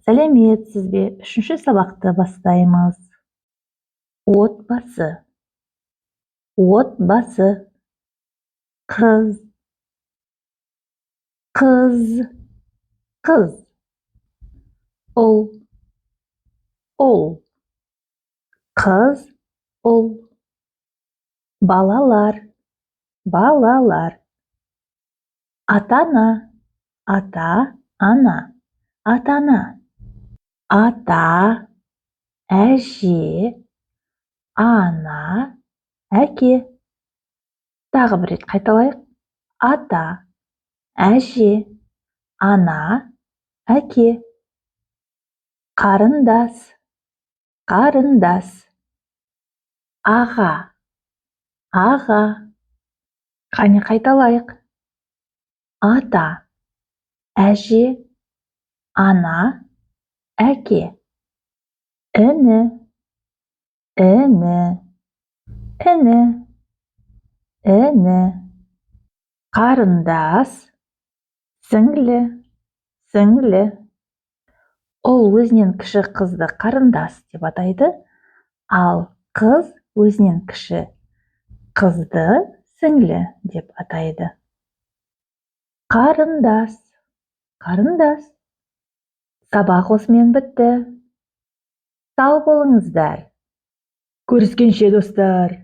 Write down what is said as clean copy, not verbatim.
Сәлеметсіз бе? Үшінші сабақты бастаймыз. Отбасы, отбасы. Қыз, қыз, қыз. Ұл, ұл. Қыз, ұл. Балалар, балалар. Ата-ана, ата-ана, ата-ана. Ата, әже, ана, әке. Тағы бір рет қайталайық. Ата, әже, ана, әке. Қарындас, қарындас. Аға, аға. Қане, қайталайық. Ата, әже, ана, әке. Іні, іні, іні, іні. Қарындас, сіңлі, сіңлі. Ұл өзінен кіші қызды қарындас деп атайды, ал қыз өзінен кіші қызды сіңлі деп атайды. Қарындас, қарындас. Сабақ осымен бітті. Сау болыңыздар. Көріскенше, достар!